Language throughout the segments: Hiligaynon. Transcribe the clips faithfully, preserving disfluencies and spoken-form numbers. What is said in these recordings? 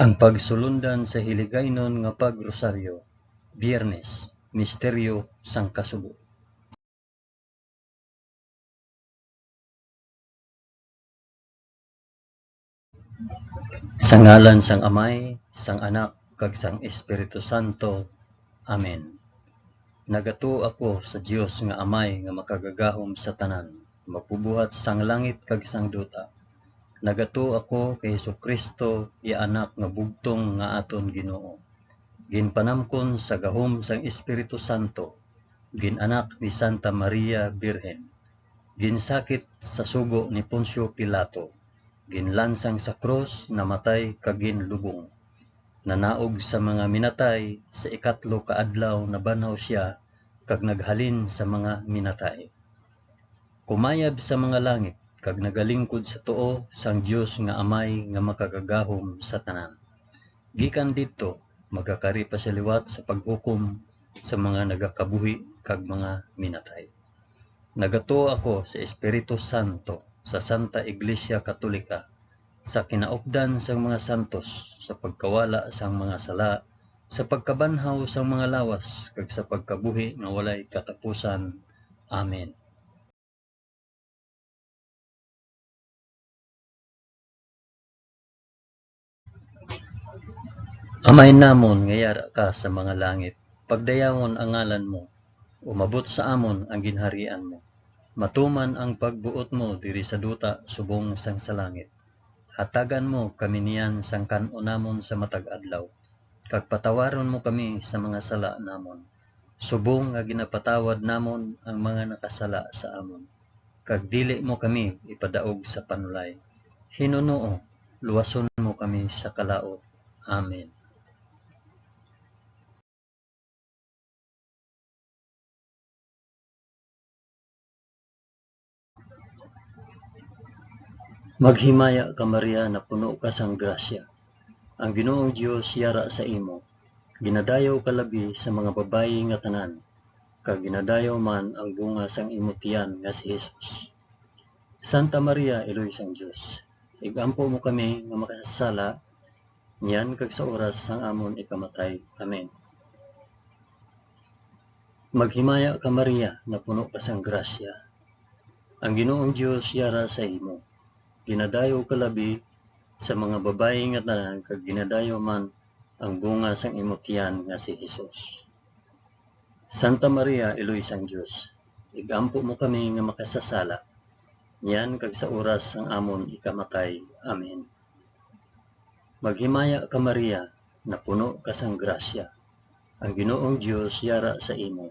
Ang pagsulundan sa Hiligaynon nga Pag-Rosaryo, Biyernes, Misteryo sang Kasubo. Sa ngalan sang Amay, sang Anak, kag sang Espiritu Santo. Amen. Nagatuo ako sa Dios nga Amay nga makagagahom sa tanan, magbubuhat sang langit kag sang duta. Nagatuo ako kay Jesu-Cristo, iya Anak nga bugtong nga aton Ginoo. Ginpanamkon sa gahom sang Espiritu Santo, gin-anak ni Santa Maria Birhen. Ginsakit sa sugo ni Poncio Pilato, ginlansang sa krus, namatay kag ginlubong. Nanaog sa mga minatay, sa ikatlo ka adlaw nabanhaw sia kag naghalin sa mga minatay. Kumayab sa mga langit kag nagalingkod sa tuo sang Dios nga Amay nga makagagahom sa tanan. Gikan didto, magakari pa sia liwat sa paghukom sa mga nagakabuhi kag mga minatay. Nagatuo ako sa Espiritu Santo, sa Santa Iglesia Katolika, sa kinaupdan sang mga santos, sa pagkawala sang mga sala, sa pagkabanhaw sang mga lawas, kag sa pagkabuhi nga walay katapusan. Amen. Amay namon nga yara ka sa mga langit, pagdayawon ang ngalan mo, umabot sa amon ang ginharian mo. Matuman ang pagbuot mo diri sa duta subong sang sa langit. Hatagan mo kami niyan sang kan-on namon sa matag adlaw, kag patawaron mo kami sa mga sala namon, subong nga ginapatawad namon ang mga nakasala sa amon. Kag dili mo kami ipadaog sa panulay. Hinunoo, luwason mo kami sa kalaut. Amen. Maghimaya ka, Maria, napuno ka sang grasya. Ang Ginoong Dios yara sa imo. Ginadayaw ka labi sa mga babayi nga tanan, kag ginadayaw man ang bunga sang imo tiyan nga si Jesus. Santa Maria, Iloy sang Dios, ig-ampo mo kami nga makasasala, niyan kag sa oras sang amon ikamatay. Amen. Maghimaya ka, Maria, napuno ka sang grasya. Ang Ginoong Dios yara sa imo. Ginadayaw ka labi sa mga babayi nga tanan, kag ginadayaw man ang bunga sang imo tiyan nga si Jesus. Santa Maria, Iloy sang Dios, ig-ampo mo kami nga makasasala, niyan kag sa oras sang amon ikamatay. Amen. Maghimaya ka, Maria, napuno ka sang grasya. Ang Ginoong Dios yara sa imo.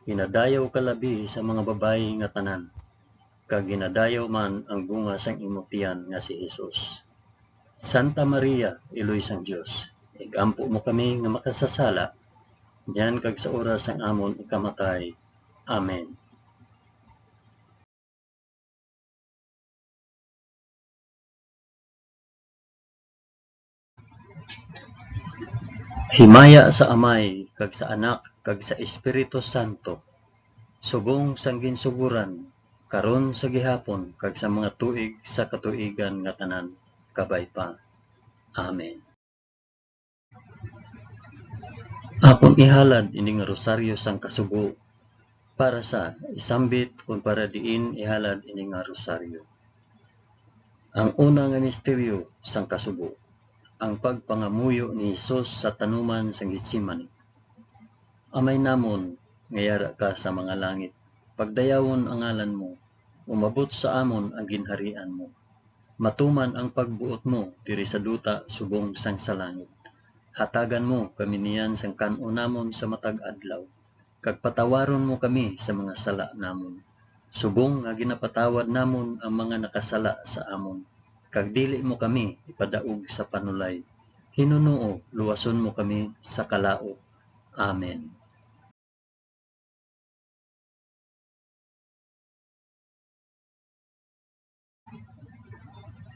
Ginadayaw ka labi sa mga babayi nga tanan, kag ginadayaw man ang bunga sang imo tiyan nga si Jesus. Santa Maria, Iloy sang Dios, ig-ampo mo kami nga makasasala, niyan kag sa oras sang amon ikamatay. Amen. Himaya sa Amay, kag sa Anak, kag sa Espiritu Santo, subong sang ginsugoran, karon, sa gihapon, kag sa mga tuig sa katuigan nga tanan, kabay pa. Amen. Akon ihalad ini nga rosaryo sang kasubo para sa isambit kon para diin ihalad ini nga rosaryo. Ang una nga misteryo sang kasubo, ang pagpangamuyo ni Jesus sa tanuman sang Getsemani. Amay namon nga yara ka sa mga langit, pagdayawon ang ngalan mo, umabot sa amon ang ginharian mo. Matuman ang pagbuot mo diri sa duta subong sang sa langit. Hatagan mo kami niyan sang kan-on namon sa matag adlaw, kag patawaron mo kami sa mga sala namon, subong nga ginapatawad namon ang mga nakasala sa amon, kag dili mo kami ipadaog sa panulay. Hinunoo, luwason mo kami sa kalaut. Amen.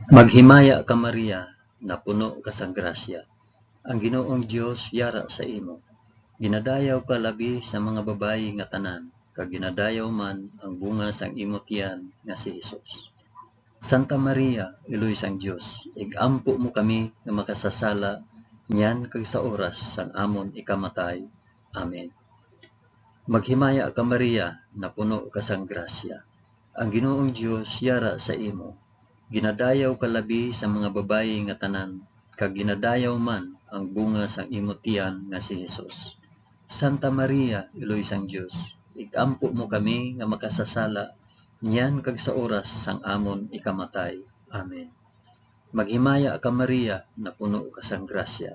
Maghimaya ka, Maria, napuno ka sang grasya. Ang Ginoong Dios yara sa imo. Ginadayaw ka labi sa mga babayi nga tanan, kag ginadayaw man ang bunga sang imo tiyan nga si Jesus. Santa Maria, Iloy sang Dios, ig-ampo mo kami nga makasasala niyan kag sa oras sang amon ikamatay. Amen. Maghimaya ka, Maria, napuno ka sang grasya. Ang Ginoong Dios yara sa imo. Ginadayaw ka labi sa mga babayi nga tanan, kag ginadayaw man ang bunga sang imo tiyan nga si Jesus. Santa Maria, Iloy sang Dios, ig-ampo mo kami nga makasasala niyan kag sa oras sang amon ikamatay. Amen. Maghimaya ka, Maria, napuno ka sang grasya.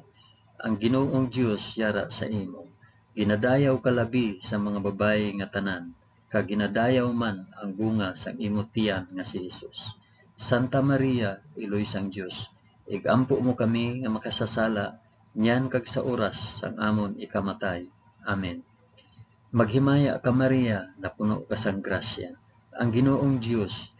Ang Ginoong Dios yara sa imo. Ginadayaw ka labi sa mga babayi nga tanan, kag ginadayaw man ang bunga sang imo tiyan nga si Jesus. Santa Maria, Iloy sang Dios, ig-ampo mo kami nga makasasala niyan kag sa oras sang amon ikamatay. Amen. Maghimaya ka, Maria, napuno ka sang grasya. Ang Ginoong Dios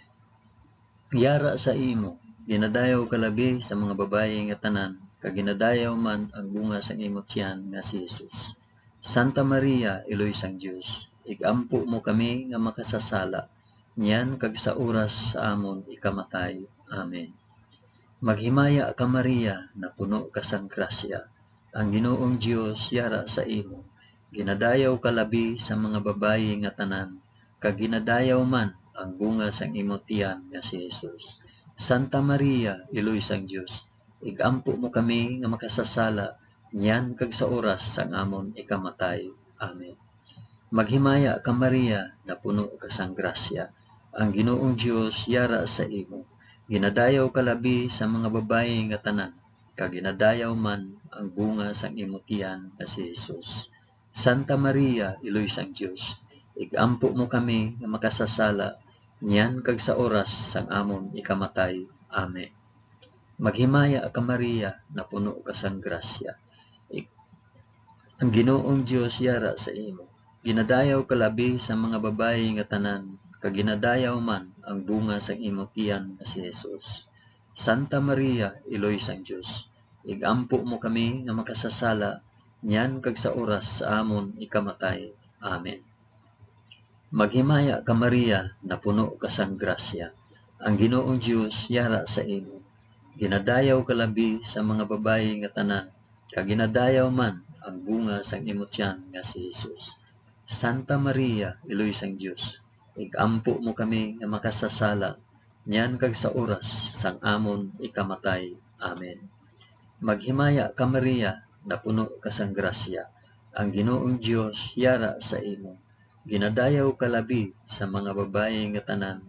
yara sa imo. Ginadayaw ka labi sa mga babayi nga tanan, kag ginadayaw man ang bunga sang imo tiyan nga si Jesus. Santa Maria, Iloy sang Dios, ig-ampo mo kami nga makasasala niyan kag sa oras sa amon ikamatay. Amen. Maghimaya ka, Maria, napuno ka sang grasya. Ang Ginoong Dios yara sa imo. Ginadayaw ka labi sa mga babayi nga tanan, kag ginadayaw man ang bunga sang imo tiyan nga si Jesus. Santa Maria, Iloy sang Dios, ig-ampo mo kami nga makasasala niyan kag sa oras sang amon ikamatay. Amen. Maghimaya ka, Maria, napuno ka sang grasya. Ang Ginoong Dios yara sa imo. Ginadayaw ka labi sa mga babayi nga tanan, kag ginadayaw man ang bunga sang imo tiyan nga si Jesus. Santa Maria, Iloy sang Dios, ig-ampo mo kami nga makasasala niyan kag sa oras sang amon ikamatay. Amen. Maghimaya ka, Maria, napuno ka sang grasya. Ig-, ang Ginoong Dios yara sa imo. Ginadayaw ka labi sa mga babayi nga tanan, kag ginadayaw man ang bunga sang imo tiyan nga si Jesus. Santa Maria, Iloy sang Dios, ig-ampo mo kami nga makasasala niyan kag sa oras sa amon ikamatay. Amen. Maghimaya ka, Maria, napuno ka sang grasya. Ang Ginoong Dios yara sa imo. Ginadayaw ka labi sa mga babayi nga tanan, kag ginadayaw man ang bunga sang imo tiyan nga si Jesus. Santa Maria, Iloy sang Dios, ig-ampo mo kami nga makasasala niyan kag sa oras sang amon ikamatay. Amen. Maghimaya ka, Maria, napuno ka sang grasya. Ang Ginoong Dios yara sa imo. Ginadayaw ka labi sa mga babayi nga tanan,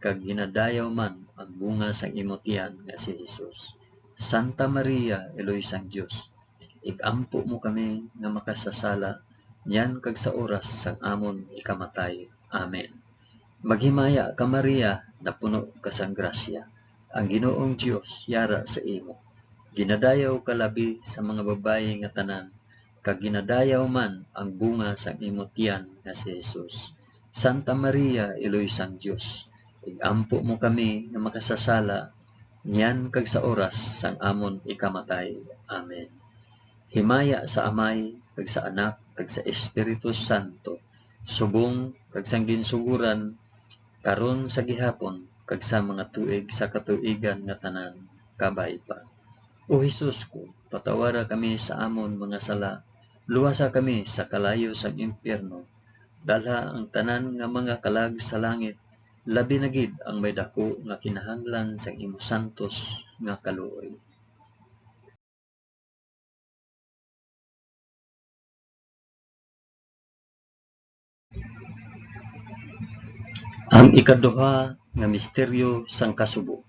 kag ginadayaw man ang bunga sang imo tiyan nga si Jesus. Santa Maria, Iloy sang Dios, ig-ampo mo kami nga makasasala niyan kag sa oras sang amon ikamatay. Amen. Maghimaya ka, Maria, napuno ka sang grasya. Ang Ginoong Dios yara sa imo. Ginadayaw ka labi sa mga babayi nga tanan, kag ginadayaw man ang bunga sang imo tiyan nga si Jesus. Santa Maria, Iloy sang Dios, ig-ampo mo kami nga makasasala niyan kag sa oras sang amon ikamatay. Amen. Himaya sa Amay, kag sa Anak, kag sa Espiritu Santo, subong kag sang ginsugoran, karon, sa gihapon, kag sa mga tuig sa katuigan nga tanan. Kabay pa. O Jesus ko, patawara kami sa amon mga sala, luwasa kami sa kalayo sang impyerno, dalha ang tanan nga mga kalag sa langit, labi na gid ang may daku nga kinahanglan sang imo santos nga kaluoy. Ang ikaduha nga misteryo sang kasubo,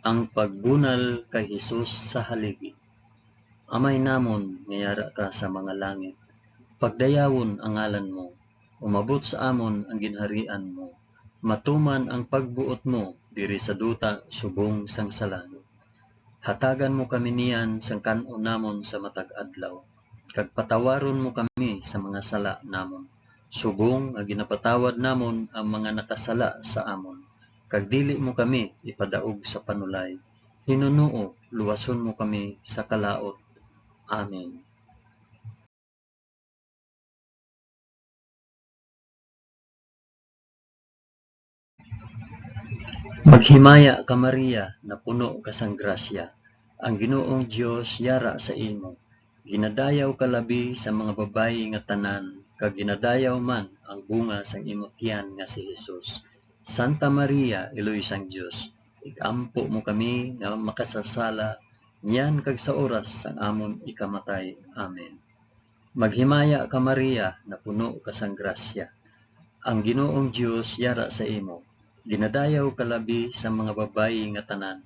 ang pagbunal kay Jesus sa haligi. Amay namon nga yara ka sa mga langit, pagdayawon ang ngalan mo, umabot sa amon ang ginharian mo, matuman ang pagbuot mo diri sa duta subong sang sa langit. Hatagan mo kami niyan sang kan-on namon sa matag adlaw, kag patawaron mo kami sa mga sala namon, subong nga ginapatawad namon ang mga nakasala sa amon, kag dili mo kami ipadaog sa panulay. Hinunoo, luwason mo kami sa kalaut. Amen. Maghimaya ka, Maria, napuno ka sang grasya, ang Ginoong Dios yara sa imo. Ginadayaw ka labi sa mga babayi nga tanan, kag ginadayaw man ang bunga sang imo tiyan nga si Jesus. Santa Maria, Iloy sang Dios, ig-ampo mo kami nga makasasala, niyan kag sa oras sang amon ikamatay. Amen. Maghimaya ka, Maria, napuno ka sang grasya. Ang Ginoong Dios yara sa imo. Ginadayaw ka labi sa mga babayi nga tanan,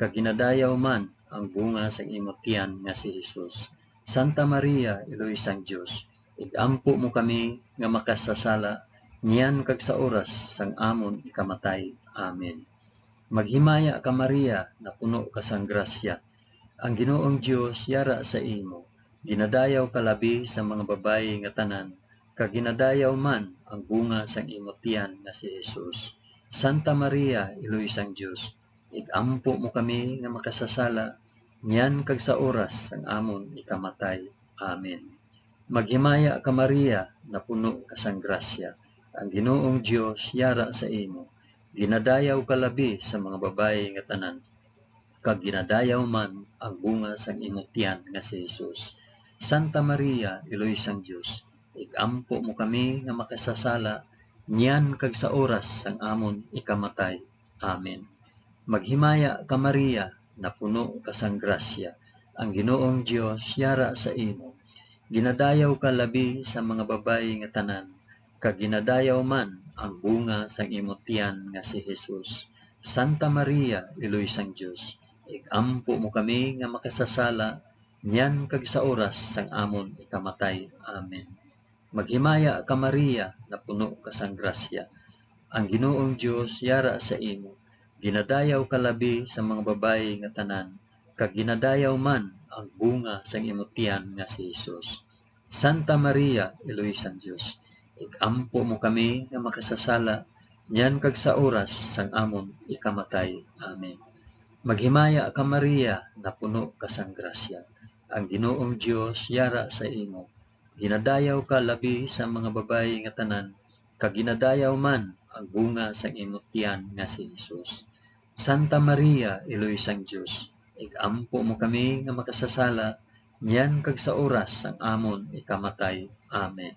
kag ginadayaw man ang bunga sang imo tiyan nga si Jesus. Santa Maria, Iloy sang Dios, ig-ampo mo kami nga makasasala, niyan kag sa oras sang amon ikamatay. Amen. Maghimaya ka, Maria, napuno ka sang grasya. Ang Ginoong Dios yara sa imo. Ginadayaw ka labi sa mga babayi nga tanan, kag ginadayaw man ang bunga sang imo tiyan nga si Jesus. Santa Maria, Iloy sang Dios, ig-ampo mo kami nga makasasala, niyan kag sa oras sang amon ikamatay. Amen. Maghimaya ka, Maria, napuno ka sang grasya. Ang Ginoong Dios yara sa imo. Ginadayaw ka labi sa mga babayi nga tanan, kag ginadayaw man ang bunga sang imo tiyan nga si Jesus. Santa Maria, Iloy sang Dios, ig-ampo mo kami nga makasasala, niyan kag sa oras sang amon ikamatay. Amen. Maghimaya ka, Maria, napuno ka sang grasya, ang Ginoong Dios yara sa imo. Ginadayaw ka labi sa mga babayi nga tanan, kag ginadayaw man ang bunga sang imo tiyan nga si Jesus. Santa Maria, Iloy sang Dios, ig-ampo mo kami nga makasasala, niyan kag sa oras sang amon ikamatay. Amen. Maghimaya ka, Maria, napuno ka sang grasya. Ang Ginoong Dios yara sa imo. Ginadayaw ka labi sa mga babayi nga tanan, kag ginadayaw man ang bunga sang imo tiyan nga si Jesus. Santa Maria, Iloy sang Dios, ig-ampo mo kami nga makasasala, niyan kag sa oras sang amon ikamatay. Amen. Maghimaya ka, Maria, napuno ka sang grasya. Ang Ginoong Dios yara sa imo. Ginadayaw ka labi sa mga babayi nga tanan, kag ginadayaw man ang bunga sang imo tiyan nga si Jesus. Santa Maria, Iloy sang Dios, ig-ampo mo kami nga makasasala, niyan kag sa oras sang amon ikamatay. Amen.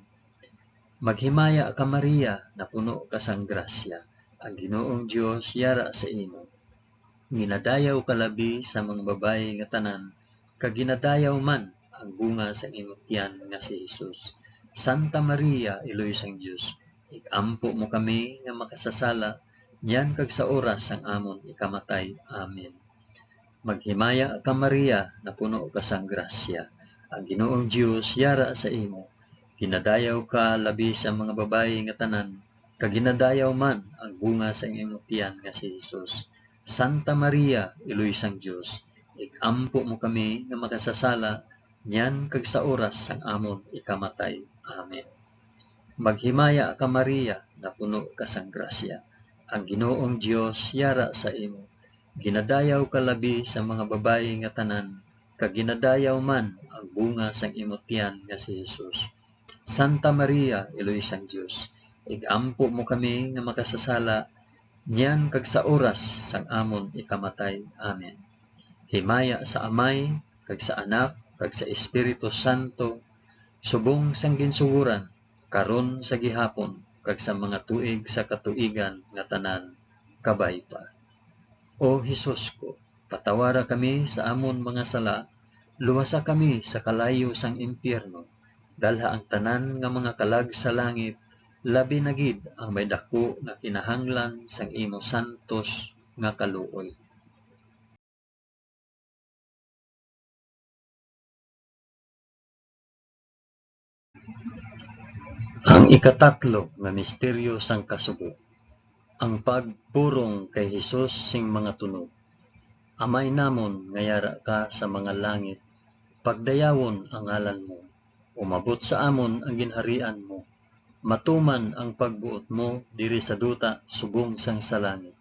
Maghimaya ka, Maria, napuno ka sang grasya, ang Ginoong Dios yara sa imo. Ginadayaw ka labi sa mga babayi nga tanan, kag ginadayaw man ang bunga sang imo tiyan nga si Jesus. Santa Maria, Iloy sang Dios, ig-ampo mo kami nga makasasala, niyan kag sa oras sang amon ikamatay. Amen. Maghimaya ka, Maria, napuno ka sang grasya. Ang Ginoong Dios yara sa imo. Ginadayaw ka labi sa mga babayi nga tanan, kag ginadayaw man ang bunga sang imo tiyan nga si Jesus. Santa Maria, Iloy sang Dios, ig-ampo mo kami nga makasasala, niyan kag sa oras sang amon ikamatay. Amen. Maghimaya ka, Maria, napuno ka sang grasya. Ang Ginoong Dios yara sa imo. Ginadayaw ka labi sa mga babayi nga tanan, kag ginadayaw man ang bunga sang imo tiyan nga si Jesus. Santa Maria, Iloy sang Dios, ig-ampo mo kami nga makasasala, niyan kag sa oras sang amon ikamatay. Amen. Himaya sa Amay, kag sa Anak, kag sa Espiritu Santo, subong sang ginsugoran, karon, sa gihapon, kag sa mga tuig sa katuigan nga tanan. Kabay pa. O Jesus ko, patawara kami sa amon mga sala, luwasa kami sa kalayo sang impyerno, dalha ang tanan nga mga kalag sa langit, labi na gid ang may daku nga kinahanglan sang imo santos nga kaluoy. Ang ikatatlo nga misteryo sang kasubo, ang pagpurong kay Jesus sing mga tunog. Amay namon nga yara ka sa mga langit, pagdayawon ang ngalan mo. Umabot sa amon ang ginharian mo. Matuman ang pagbuot mo diri sa duta subong sang sa langit.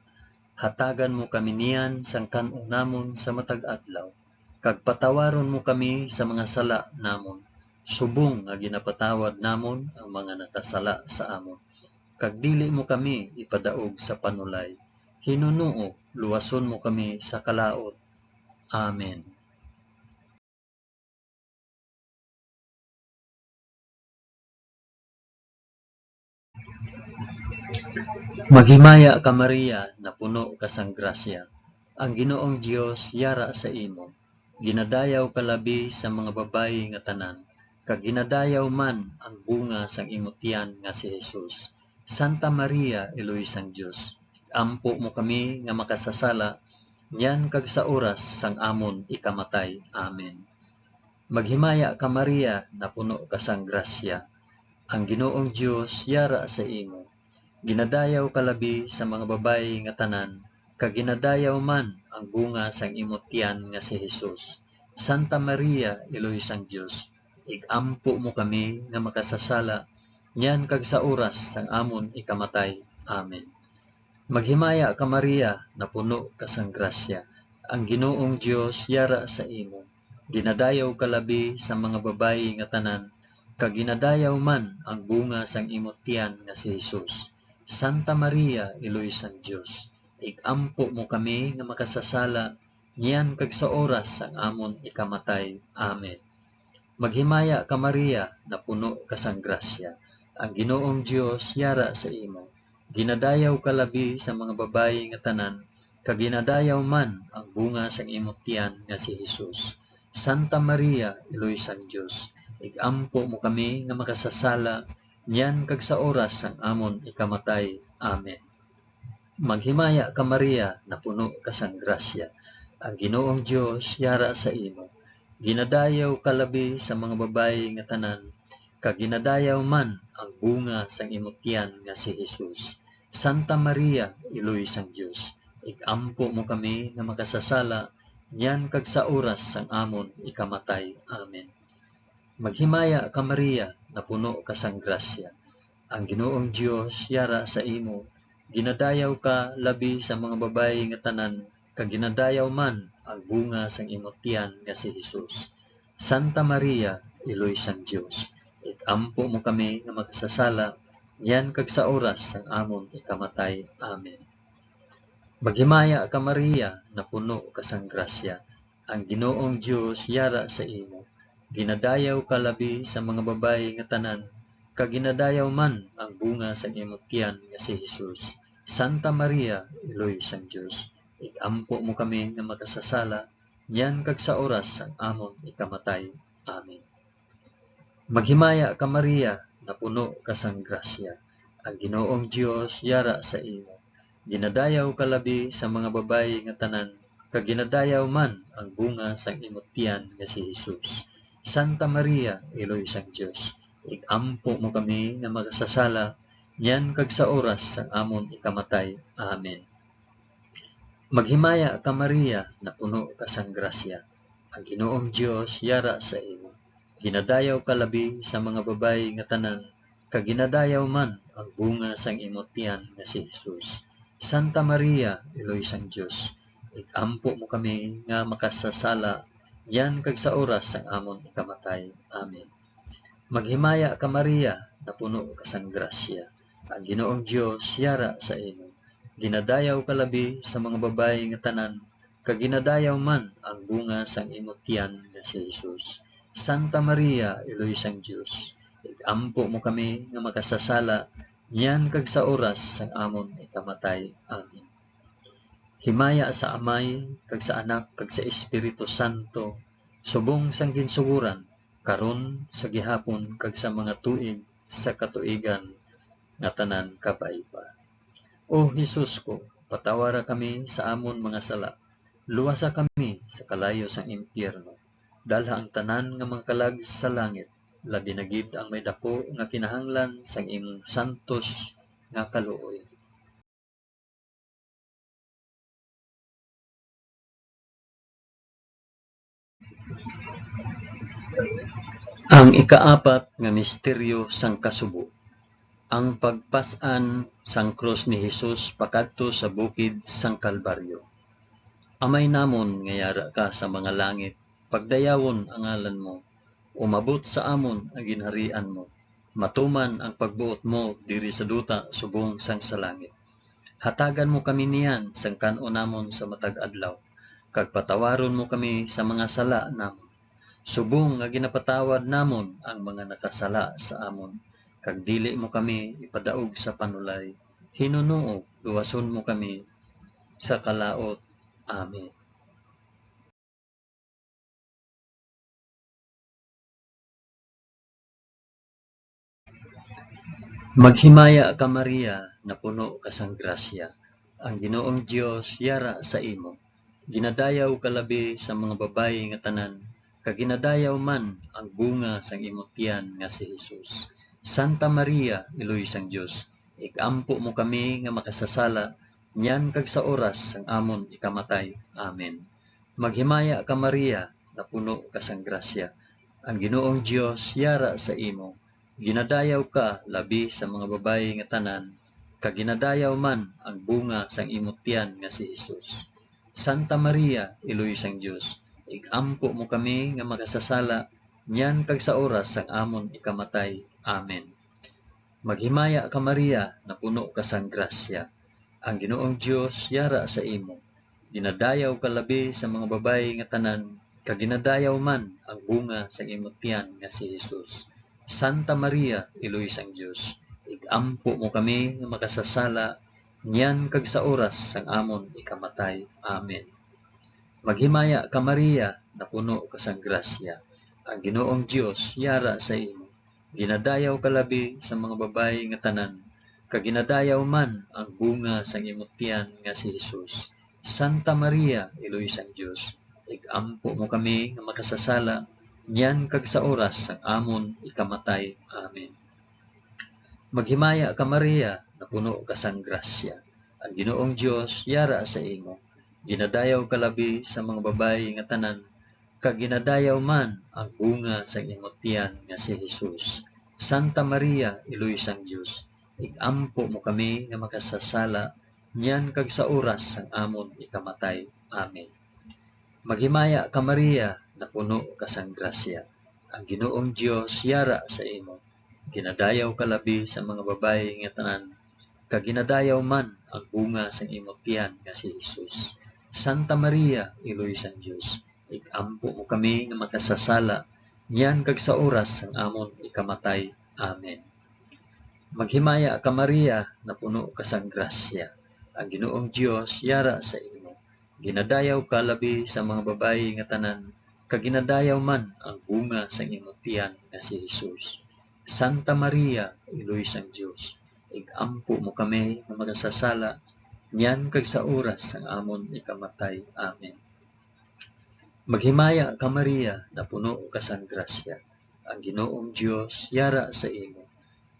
Hatagan mo kami niyan sang kan-o namon sa matag adlaw, kag patawaron mo kami sa mga sala namon, subong nga ginapatawad namon ang mga nakasala sa amon. Kag dili mo kami ipadaog sa panulay, Hinunoo, luwason mo kami sa kalaut. Amen. Maghimaya ka, Maria, napuno ka sang grasya. Ang Ginoong Dios yara sa imo. Ginadayaw ka labi sa mga babayi nga tanan, kag ginadayaw man ang bunga sang imo tiyan nga si Jesus. Santa Maria, Iloy sang Dios, ampo mo kami nga makasasala, niyan kag sa oras sang amon ikamatay. Amen. Maghimaya ka, Maria, napuno ka sang grasya. Ang Ginoong Dios yara sa imo. Ginadayaw ka labi sa mga babayi nga tanan, kag ginadayaw man ang bunga sang imo tiyan nga si Jesus. Santa Maria, Iloy sang Dios, ig-ampo mo kami nga makasasala, niyan kag sa oras sang amon ikamatay. Amen. Maghimaya ka, Maria, napuno ka sang grasya. Ang Ginoong Dios yara sa imo. Ginadayaw ka labi sa mga babayi nga tanan, kag ginadayaw man ang bunga sang imo tiyan nga si Jesus. Santa Maria, Iloy sang Dios, ig-ampo mo kami nga makasasala, niyan kag sa oras sang amon ikamatay. Amen. Maghimaya ka, Maria, napuno ka sang grasya. Ang Ginoong Dios yara sa imo. Ginadayaw ka labi sa mga babayi nga tanan, kag ginadayaw man ang bunga sang imo tiyan nga si Jesus. Santa Maria, Iloy sang Dios, ig-ampo mo kami nga makasasala, niyan kag sa oras sang amon ikamatay. Amen. Maghimaya ka, Maria, napuno ka sang grasya. Ang Ginoong Dios yara sa imo. Ginadayaw ka labi sa mga babayi nga tanan, kag ginadayaw man ang bunga sang imo tiyan nga si Jesus. Santa Maria, Iloy sang Dios, ig-ampo mo kami nga makasasala, niyan kag sa oras sang amon ikamatay. Amen. Maghimaya ka, Maria, napuno ka sang grasya. Ang Ginoong Dios yara sa imo. Ginadayaw ka labi sa mga babayi nga tanan, kag ginadayaw man ang bunga sang imo tiyan nga si Jesus. Santa Maria, Iloy sang Dios, ig-ampo mo kami nga makasasala, niyan kag sa oras sang amon ikamatay. Amen. Maghimaya ka, Maria, napuno ka sang grasya. Ang Ginoong Dios yara sa imo. Ginadayaw ka labi sa mga babayi nga tanan, kag ginadayaw man ang bunga sang imo tiyan nga si Jesus. Santa Maria, Iloy sang Dios, ig-ampo mo kami nga makasasala, niyan kag sa oras sang amon ikamatay. Amen. Maghimaya ka, Maria, napuno ka sang grasya. Ang Ginoong Dios yara sa imo. Ginadayaw ka labi sa mga babayi nga tanan, kag ginadayaw man ang bunga sang imo tiyan nga si Jesus. Santa Maria, Iloy sang Dios, ig-ampo mo kami nga makasasala, niyan kag sa oras sang amon ikamatay. Amen. Maghimaya ka, Maria, napuno ka sang grasya. Ang Ginoong Dios yara sa imo. Ginadayaw ka labi sa mga babayi nga tanan, kag ginadayaw man ang bunga sang imo tiyan nga si Jesus. Santa Maria, Iloy sang Dios, ig-ampo mo kami nga makasasala, niyan kag sa oras sang amon ikamatay. Amen. Maghimaya ka, Maria, napuno ka sang grasya. Ang Ginoong Dios yara sa imo. Ginadayaw ka labi sa mga babayi nga tanan, kag ginadayaw man ang bunga sang imo tiyan nga si Jesus. Santa Maria, Iloy sang Dios, ig-ampo mo kami nga makasasala, niyan kag sa oras sang amon ikamatay. Amen. Himaya sa Amay, kag sa Anak, kag sa Espiritu Santo, subong sang ginsugoran, karon, sa gihapon, kag sa mga tuig sa katuigan nga tanan. Kabay pa. O Jesus ko, patawara kami sa amon mga sala, luwasa kami sa kalayo sang impyerno, dalha ang tanan nga mga kalag sa langit, labi na gid ang may daku nga kinahanglan sang imong santos nga kaluoy. Ang ikaapat nga misteryo sang kasubo, ang pagpas-an sang krus ni Jesus pakadto sa bukid sang Kalbaryo. Amay namon nga yara ka sa mga langit, pagdayawon ang ngalan mo, umabot sa amon ang ginharian mo, matuman ang pagbuot mo diri sa duta subong sang sa langit. Hatagan mo kami niyan sang kan-on namon sa matag adlaw, kag patawaron mo kami sa mga sala namon, subong nga ginapatawad namon ang mga nakasala sa amon, kag dili mo kami ipadaog sa panulay, hinunoo luwason mo kami sa kalaut. Amen. Maghimaya ka, Maria, napuno ka sang grasya, ang Ginoong Dios yara sa imo. Ginadayaw ka labi sa mga babayi nga tanan, kag ginadayaw man ang bunga sang imo tiyan nga si Jesus. Santa Maria, Iloy sang Dios, ig-ampo mo kami nga makasasala, niyan kag sa oras sang amon ikamatay. Amen. Maghimaya ka, Maria, napuno ka sang grasya. Ang Ginoong Dios yara sa imo. Ginadayaw ka labi sa mga babayi nga tanan, kag ginadayaw man ang bunga sang imo tiyan nga si Jesus. Santa Maria, Iloy sang Dios, ig-ampo mo kami nga makasasala, niyan kag sa oras sang amon ikamatay. Amen. Maghimaya ka, Maria, napuno ka sang grasya. Ang Ginoong Dios yara sa imo. Ginadayaw ka labi sa mga babayi nga tanan, kag ginadayaw man ang bunga sang imo tiyan nga si Jesus. Santa Maria, Iloy sang Dios, ig-ampo mo kami nga makasasala, niyan kag sa oras sang amon ikamatay. Amen. Maghimaya ka, Maria, napuno ka sang grasya. Ang Ginoong Dios yara sa imo. Ginadayaw ka labi sa mga babayi nga tanan, kag ginadayaw man ang bunga sang imo tiyan nga si Jesus. Santa Maria, Iloy sang Dios, ig-ampo mo kami nga makasasala, niyan kag sa oras sang amon ikamatay. Amen. Maghimaya ka, Maria, napuno ka sang grasya. Ang Ginoong Dios yara sa imo. Ginadayaw ka labi sa mga babayi nga tanan, kag ginadayaw man ang bunga sang imo tiyan nga si Jesus. Santa Maria, Iloy sang Dios, ig-ampo mo kami nga makasasala, niyan kag sa oras sang amon ikamatay. Amen. Maghimaya ka, Maria, napuno ka sang grasya. Ang Ginoong Dios yara sa imo. Ginadayaw ka labi sa mga babayi nga tanan, kag ginadayaw man ang bunga sang imo tiyan nga si Jesus. Santa Maria, Iloy sang Dios, ig-ampo mo kami nga makasasala, niyan kag sa oras sang amon ikamatay. Amen. Maghimaya ka, Maria, napuno ka sang grasya. Ang Ginoong Dios yara sa imo. Ginadayaw ka labi sa mga babayi nga tanan, kag ginadayaw man ang bunga sang imo tiyan nga si Jesus. Santa Maria, Iloy sang Dios, ig-ampo mo kami nga makasasala, niyan kag sa oras sang amon ikamatay. Amen. Maghimaya ka, Maria, napuno ka sang grasya. Ang Ginoong Dios yara sa imo.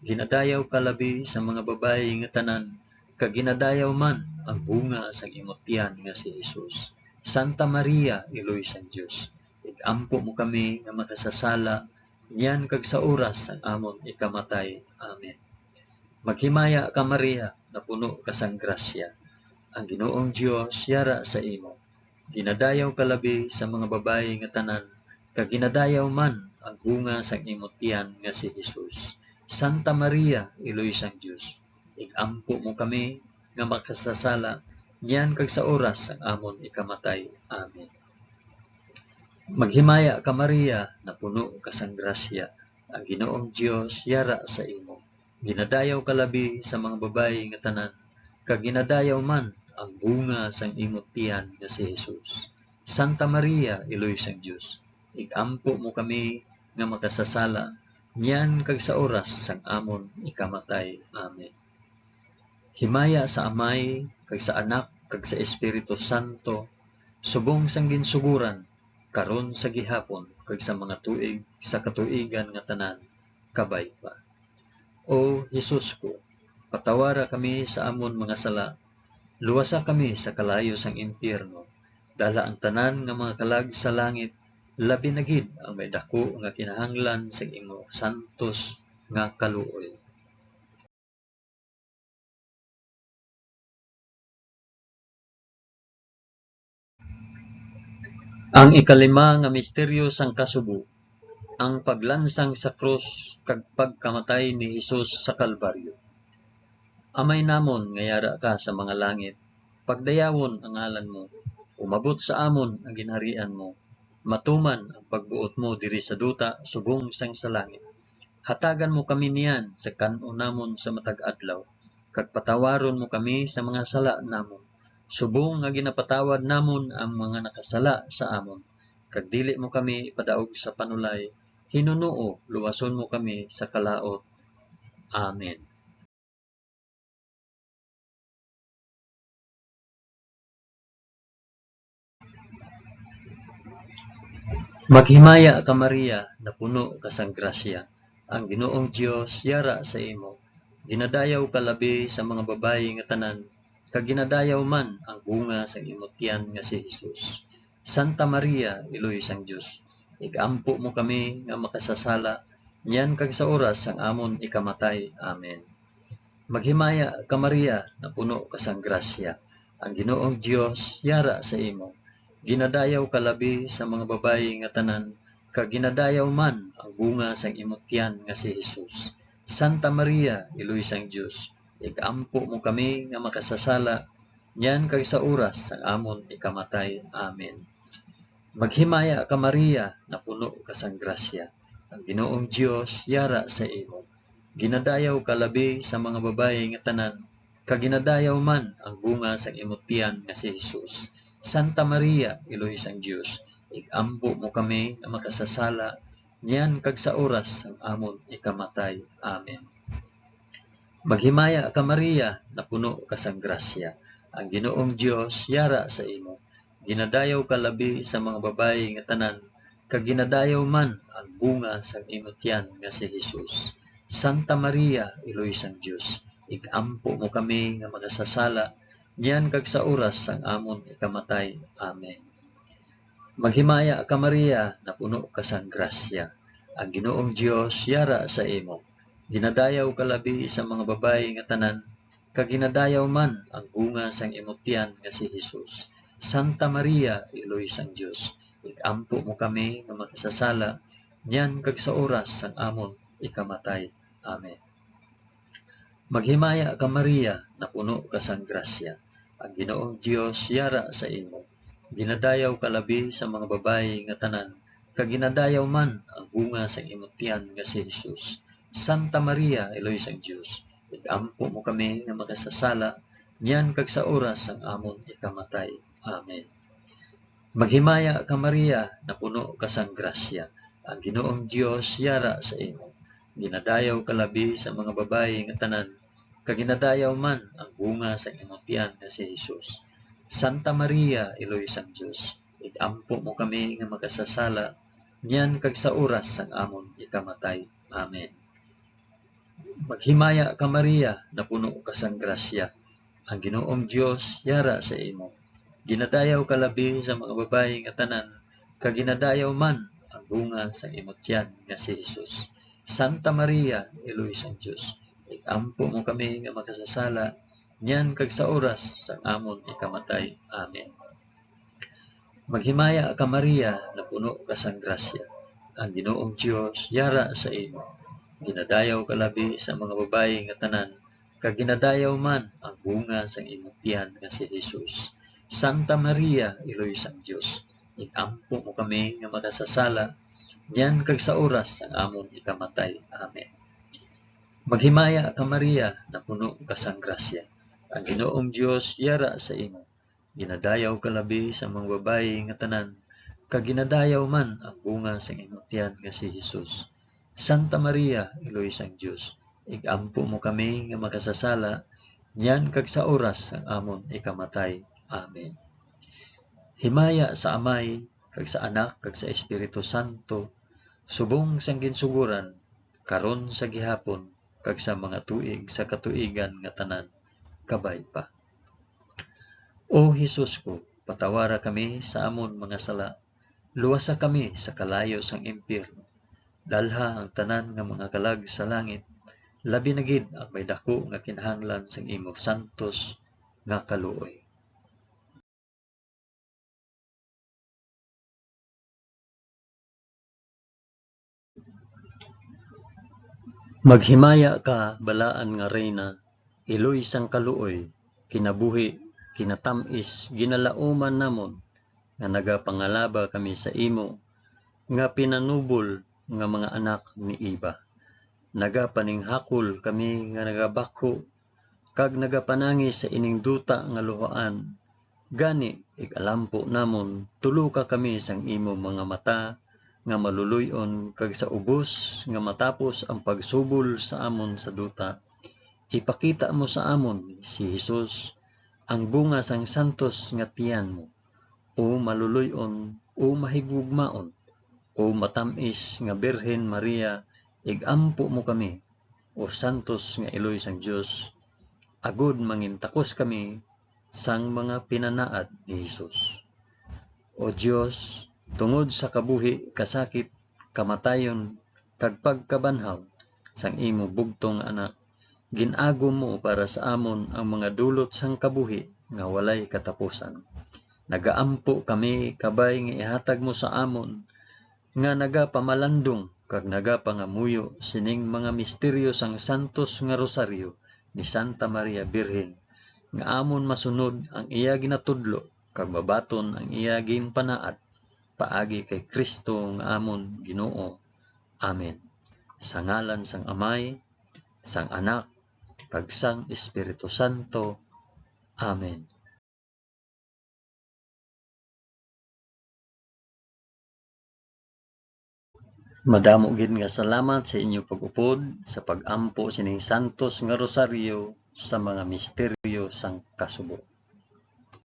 Ginadayaw ka labi sa mga babayi nga tanan, kag ginadayaw man ang bunga sang imo tiyan nga si Jesus. Santa Maria, Iloy sang Dios, ig-ampo mo kami nga makasasala, niyan kag sa oras sang amon ikamatay. Amen. Maghimaya ka, Maria, napuno ka sang grasya. Ang Ginoong Dios yara sa imo. Ginadayaw ka labi sa mga babayi nga tanan, kag ginadayaw man ang bunga sang imo tiyan nga si Jesus. Santa Maria, Iloy sang Dios, ig-ampo mo kami nga makasasala, niyan kag sa oras sang amon ikamatay. Amen. Maghimaya ka, Maria, napuno ka sang grasya, ang Ginoong Dios yara sa imo. Ginadayaw ka labi sa mga babayi nga tanan, kag ginadayaw man ang bunga sang imo tiyan nga si Jesus. Santa Maria, Iloy sang Dios, ig-ampo mo kami nga makasasala, niyan kag sa oras sang amon ikamatay. Amen. Himaya sa Amay, kag sa Anak, kag sa Espiritu Santo, subong sang ginsuguran, karon, sa gihapon, kag sa mga tuig sa katuigan nga tanan. Kabay pa. O Jesus ko, patawara kami sa amon mga sala, luwasa kami sa kalayo sang impyerno, dala ang tanan nga mga kalag sa langit, labi na gid ang may daku nga kinahanglan sang imo santos nga kaluoy. Ang ikalima nga misteryo sang kasubo, ang paglansang sa krus kag pagkamatay ni Jesus sa Kalbaryo. Amay namon nga yara ka sa mga langit, pagdayawon ang ngalan mo. Umabot sa amon ang ginharian mo. Matuman ang pagbuot mo diri sa duta subong sang sa langit. Hatagan mo kami niyan sa kan-on namon sa matag adlaw, kag patawaron mo kami sa mga sala namon, subong nga ginapatawad namon ang mga nakasala sa amon. Kag dili mo kami ipadaog sa panulay, hinunoo, luwason mo kami sa kalaut. Amen. Maghimaya ka, Maria, napuno ka sang grasya. Ang Ginoong Dios yara sa imo. Ginadayaw ka labi sa mga babayi nga tanan, kag ginadayaw man ang bunga sang imo tiyan nga si Jesus. Santa Maria, Iloy sang Dios, ig-ampo mo kami nga makasasala, niyan kag sa oras sang amon ikamatay. Amen. Maghimaya ka, Maria, napuno ka sang grasya. Ang Ginoong Dios yara sa imo. Ginadayaw ka labi sa mga babayi nga tanan, kag ginadayaw man ang bunga sang imo tiyan nga si Jesus. Santa Maria, Iloy sang Dios, ig-ampo mo kami nga makasasala, niyan kag sa oras sang amon ikamatay. Amen. Maghimaya ka, Maria, napuno ka sang grasya. Ang Ginoong Dios yara sa imo. Ginadayaw ka labi sa mga babayi nga tanan, kag ginadayaw man ang bunga sang imo tiyan nga si Jesus. Santa Maria, Iloy sang Dios, ig-ampo mo kami nga makasasala, niyan kag sa oras sang amon ikamatay. Amen. Maghimaya ka, Maria, napuno ka sang grasya. Ang Ginoong Dios yara sa imo. Ginadayaw ka labi sa mga babayi nga tanan, kag ginadayaw man ang bunga sang imo tiyan nga si Jesus. Santa Maria, Iloy sang Dios, ig-ampo mo kami nga makasasala, niyan kag sa oras sang amon ikamatay. Amen. Maghimaya ka, Maria, napuno ka sang grasya. Ang Ginoong Dios yara sa imo. Ginadayaw ka labi sa mga babayi nga tanan, kag ginadayaw man ang bunga sang imo tiyan nga si Jesus. Santa Maria, Iloy sang Dios, ig-ampo mo kami nga makasasala, niyan kag sa oras sang amon ikamatay. Amen. Maghimaya ka, Maria, napuno ka sang grasya. Ang Ginoong Dios yara sa imo. Ginadayaw ka labi sa mga babayi nga tanan, kag ginadayaw man ang bunga sang imo tiyan nga si Jesus. Santa Maria, Iloy sang Dios, ig-ampo mo kami nga makasasala, niyan kag sa oras sang amon ikamatay. Amen. Maghimaya ka, Maria, napuno ka sang grasya. Ang Ginoong Dios yara sa imo. Ginadayaw ka labi sa mga babayi nga tanan, kag ginadayaw man ang bunga sang imo tiyan nga si Jesus. Santa Maria, Iloy sang Dios, ig-ampo mo kami nga makasasala, niyan kag sa oras sang amon ikamatay. Amen. Maghimaya ka, Maria, napuno ka sang grasya. Ang Ginoong Dios yara sa imo. Ginadayaw ka labi sa mga babayi nga tanan, kag ginadayaw man ang bunga sang imo tiyan nga si Jesus. Santa Maria, Iloy sang Dios, ig-ampo mo kami nga makasasala, niyan kag sa oras sang amon ikamatay. Amen. Maghimaya ka, Maria, napuno ka sang grasya. Ang Ginoong Dios yara sa imo. Ginadayaw ka labi sa mga babayi nga tanan, kag ginadayaw man ang bunga sang imo tiyan nga si Jesus. Santa Maria, Iloy sang Dios, ig-ampo mo kami nga makasasala, niyan kag sa oras sang amon ikamatay. Amen. Maghimaya ka, Maria, napuno ka sang grasya. Ang Ginoong Dios yara sa imo. Ginadayaw ka labi sa mga babayi nga tanan, kag ginadayaw man ang bunga sang imo tiyan nga si Jesus. Santa Maria, Iloy sang Dios, ig-ampo mo kami nga makasasala, niyan kag sa oras sang amon ikamatay. Amen. Himaya sa Amay, kag sa Anak, kag sa Espiritu Santo, subong sang ginsugoran, karon, sa gihapon, kag sa mga tuig sa katuigan nga tanan. Kabay pa. O Jesus ko, patawara kami sa amon mga sala, luwasa kami sa kalayo sang impyerno, dalha ang tanan nga mga kalag sa langit, labi na gid ang may daku nga kinahanglan sang imo santos nga kaluoy. Maghimaya ka, balaan nga Reyna, iloy sang kaluoy, kinabuhi, kinatam-is, ginalauman namon, nga nagapangalaba kami sa imo, nga pinanubol nga mga anak ni Eva. Nagapaninghakol kami nga nagabakho, kag nagapanangi sa ining duta nga luhaan. Gani, ig-alampo namon, tuloka kami sang imo mga mata nga maluloy-on, kag sa ubos nga matapos ang pagsubol sa amon sa duta, ipakita mo sa amon si Jesus, ang bunga sang santos nga tiyan mo. O maluloy-on, o mahigugmaon, o matam-is nga Birhen Maria, ig-ampo mo kami, o santos nga iloy sang Dios, agod mangintakos kami sang mga pinanaad ni Jesus. O Dios, tungod sa kabuhi, kasakit, kamatayon, kag pagkabanhaw sang imo bugtong nga Anak, gin-agom mo para sa amon ang mga dulot sang kabuhi nga walay katapusan. Nagaampo kami, kabay nga ihatag mo sa amon nga nagapamalandong kag nagapangamuyo sining mga misteryo sang santos nga rosaryo ni Santa Maria Birhen, nga amon masunod ang iya ginatudlo kag mabaton ang iya ginpanaad, paagi kay Cristo nga amon Ginoo. Amen. Sa ngalan sang Amay, sang Anak, kag sang Espiritu Santo. Amen. Madamo gid nga salamat sa inyo pag-upod sa pag-ampo sining santos nga rosaryo sa mga misteryo sang kasubo.